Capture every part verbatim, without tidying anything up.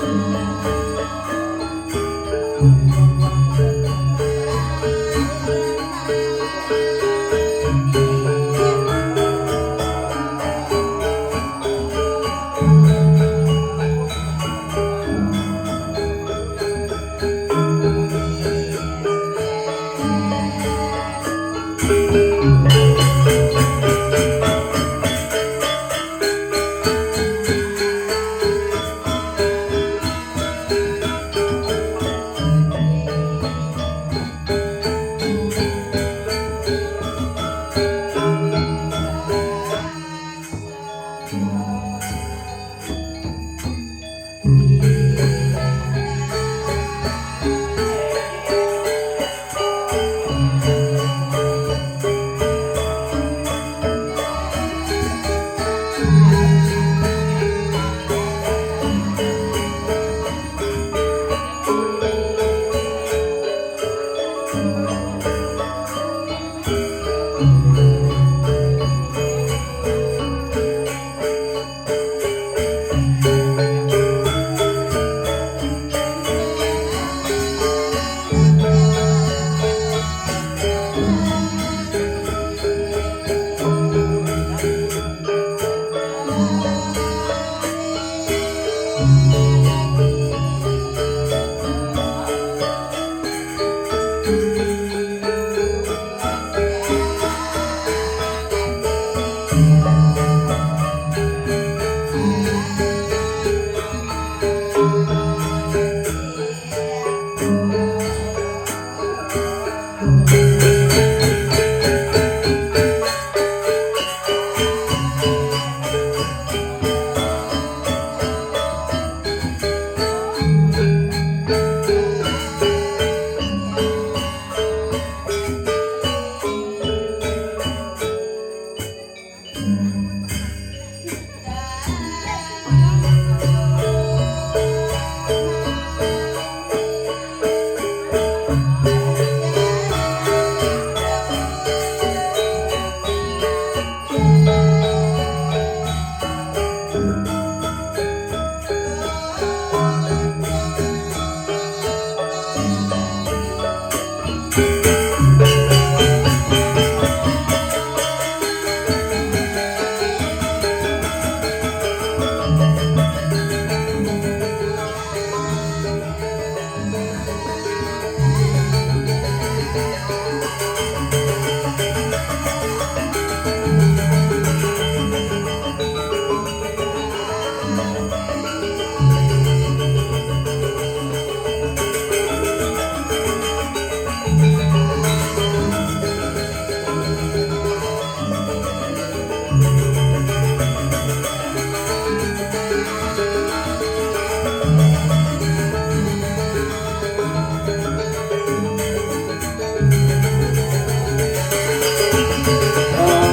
Oh,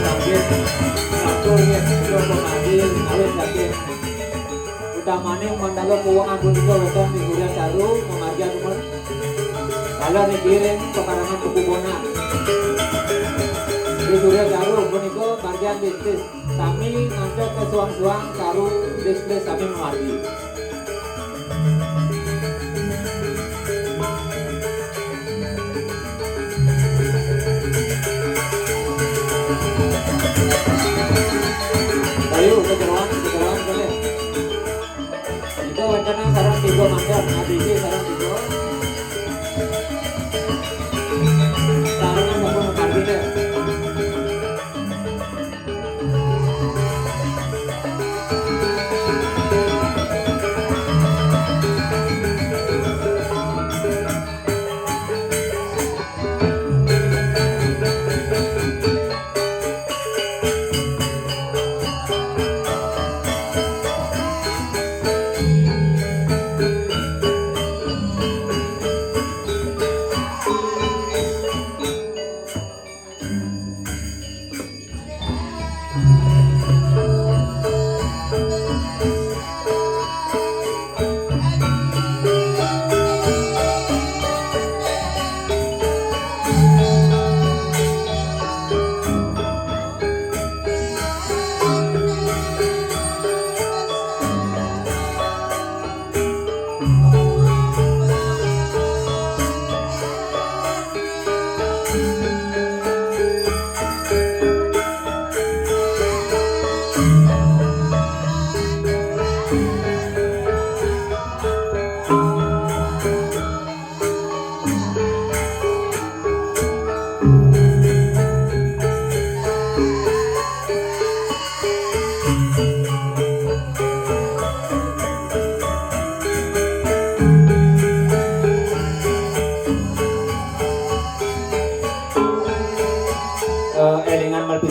mangkin ngatur ya, sudah pemadi, awet lagi. Utamane mandala kuwongan punika wénten ing Surya Caru, mamargi anumun. Kala niki ring pekarangan Tugu Bonang. Ing Surya Caru punika margian bisnis. Sami ngantos ka suang-suang Caru bisnis sami mamargi. Ayo, kejeroan, kejeroan, boleh. Nika wénten sareng tiga mangga, A B C sareng tiga. Sareng sampun mamargi, deh.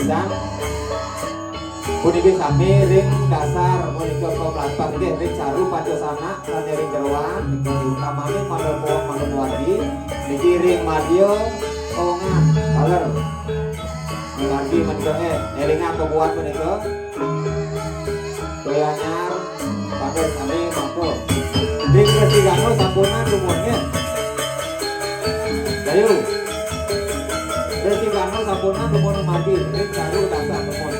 Sang puniki sami ring dasar punika pamlampah nggih ring caru pancasana sané ring jeroan, nika diutamaning mandel pawon mandel wargi, niki ring madya owongan taler. Margi menika, eh, élingang pabuat punika. Kaya anyar, pada sami mangko. Ring Resi Gano sampunang dumun, nggih. Dayu. Resi Gano sampunang dumun margi, ring caru dasar dumun.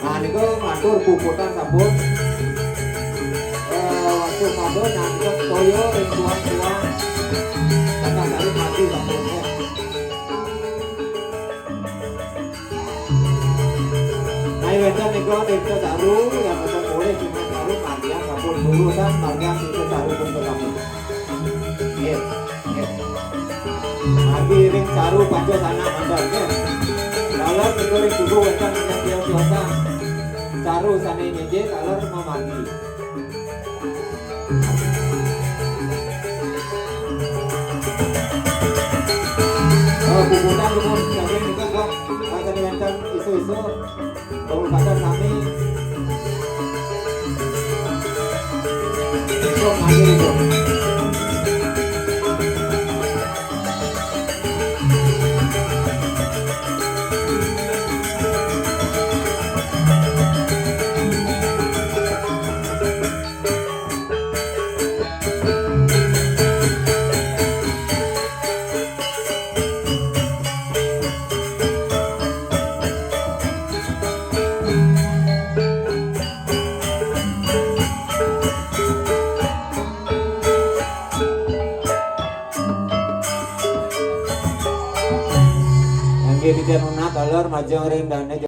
Nah, niku matur puputang sampun. Eh, waktu pada nangkep toya ring tuan-tuan. Kakak Sari mati sampun, nggih. Nah, wénten nika Tirta Caru, yang wénten polih Tirta Caru, margiang sampun lulusan, margiang Tirta Caru pun ketemu. Nggih, nggih. Margi ring caru pancasana mandar, nggih. Taler nika ring tugu wénten ingkang tiosan. Caru sané nyeje, taler mamargi. Oh, puputang dumun, saking nika, Pak. Sané wénten isu-isu. Pamungkasé sami. Besok lagi itu. Inggih titiang nunas taler majeng ring dané.